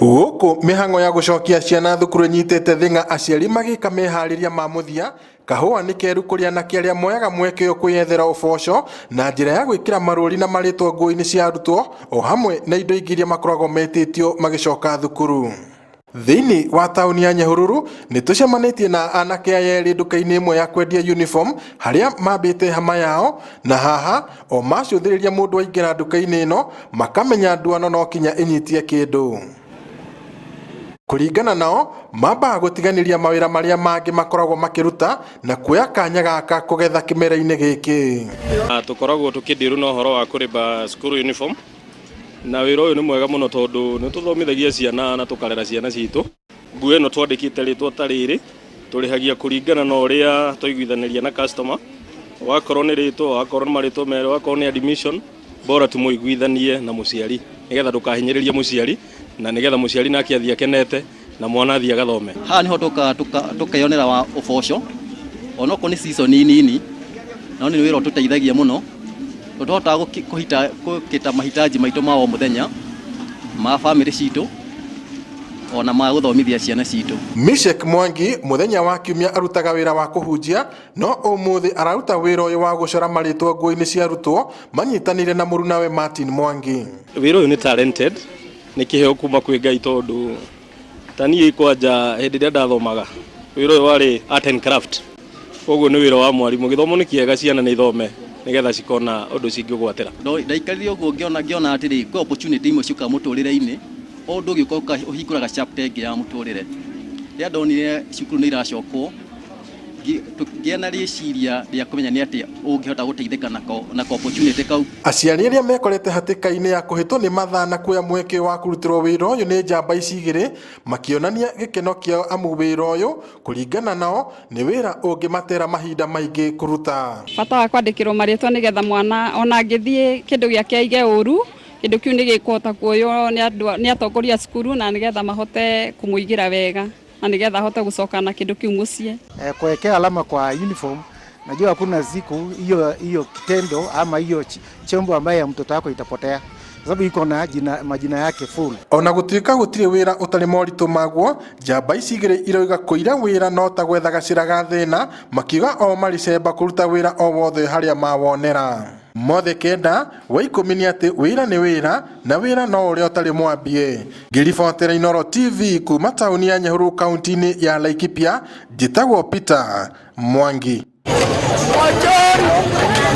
Gũkũ mĩhang'o ya gũcokia ciana thukuru ĩnyitĩte thing'a, aciari magĩka meharĩria ma mũthia. Kahũa nĩ keru kũrĩ anake arĩa moyaga mweke ũyũ kwĩyethera ũboco na njĩra ya gwĩkĩra marũri na marĩtwa nguo-inĩ cia arutwo, o hamwe na indo ingĩ iria makoragwo metĩtio magĩcoka thukuru. Thĩinĩ wa taũni ya Nyahururu nĩ tũcemanĩtie na anake aya erĩ nduka-inĩ ĩmwe ya kwendia uniform, harĩa mambĩte hama yao, na haha o macũthĩrĩria mũndũ aingĩra nduka-inĩ ĩno makamenya nduano no kinya ĩnyitie kĩndũ. Kũringana nao, mambaga gũtiganĩria mawĩra marĩa mangĩ makoragwo makĩruta na kuoya kanya gaka kũgetha kĩmera-inĩ gĩkĩ. Tũkoragwo tũkĩndirũ na ũhoro wa kũrĩba cukuru uniform, na wĩra ũyũ nĩ mwega mũno tondũ nĩ tũthomithagia ciana na tũkarera ciana citũ. Nguo ĩno twandĩkĩte rĩtwa ta rĩrĩ, tũrĩhagia kũringana na ũrĩa twaiguithanĩria na customer. Wakorwo nĩ rĩtwa, wakorwo nĩ marĩtwa merĩ, wakorwo nĩ admission, bora tũmũiguithanie na mũciari nĩgetha ndũkahinyĩrĩrie mũciari, na nĩgetha mũciari nake athiĩ akenete na mwana athiĩ agathome. Haha niho tũkeyonera wa ũboco, onokorwo nĩ season nini, no nĩ wĩra ũtũteithagia mũno tondũ tũhotaga gũkĩta mahitaji maitũ ma o mũthenya, ma bamĩrĩ citũ, ona ma gũthomithia ciana citũ. Mishek Mwangi mũthenya wa kiumia arutaga wĩra wa kũhunjia, no ũmũthĩ araruta wĩra ũyũ wa gũcora marĩtwa nguo-inĩ cia arutwo manyitanĩire na mũrunawe Martin Mwangi. Wĩra ũyũ nĩ talented, nĩ kĩheo kuma kwĩ Ngai, tondũ ta niĩ kwanja hĩndĩ ĩrĩa ndathomaga, wĩra ũyũ warĩ art and craft, koguo nĩ wĩra wa mwarimũ. Gĩthomo nĩ kĩega, ciana nĩ ithome nĩgetha cikona ũndũ cingĩgwatĩra. Ndaikarire ũguo ngĩona atĩrĩ, kwĩ opportunity imwe ciũkaga mũtũrĩre-inĩ, o ũndũ ũgĩũka ũhingũraga chapter ĩngĩ ya mũtũrĩre. Rĩrĩa ndonire cukuru nĩ iracokwo, ngĩa na rĩciria rĩa kũmenya nĩ atĩa ũngĩhota gũteithĩka na ka opportunity kau. Aciari arĩa mekorete hatĩka-inĩ ya kũhĩtwo nĩ mathaa na kuoya mweke wa kũrutĩrwo wĩra ũyũ nĩ njamba ici igĩrĩ makĩonania gĩkeno kĩao, amu wĩra ũyũ kũringana nao nĩ wĩra ũngĩmatera mahinda maingĩ kũruta. Bata wa kwandĩkĩrwo marĩtwa nĩgetha mwana ona angĩthiĩ kĩndũ gĩake aige ũru, kĩndũ kĩu nĩ gĩkũhota kuoywo nĩ andũ, nĩ atongoria a cukuru, na nĩgetha mahote kũmũigĩra wega na nĩgetha ahote gũcoka na kĩndũ kĩu mũciĩ. Kuwekea alama kwa uniform, najua hakuna siku hiyo hiyo kitendo ama hiyo chombo ambaye ya mtoto wako itapotea, sababu iko na jina, majina yake full. Ona gũtuĩka gũtirĩ wĩra ũtarĩ moritũ maguo, njamba ici igĩrĩ iroiga kũira wĩra no ta gwetha gacĩra ga thĩna, makiuga o marĩ cemba kũruta wĩra o wothe harĩa mawonera. Mothe kenda wa 10 nĩ atĩ wĩra nĩ wĩra, na wĩra no ũrĩa ũtarĩ mwambie. Ngĩribotera Inooro TV kuma taũni ya Nyahururu, kaunti-inĩ ya Laikipia, njĩtagwo Peter Mwangi.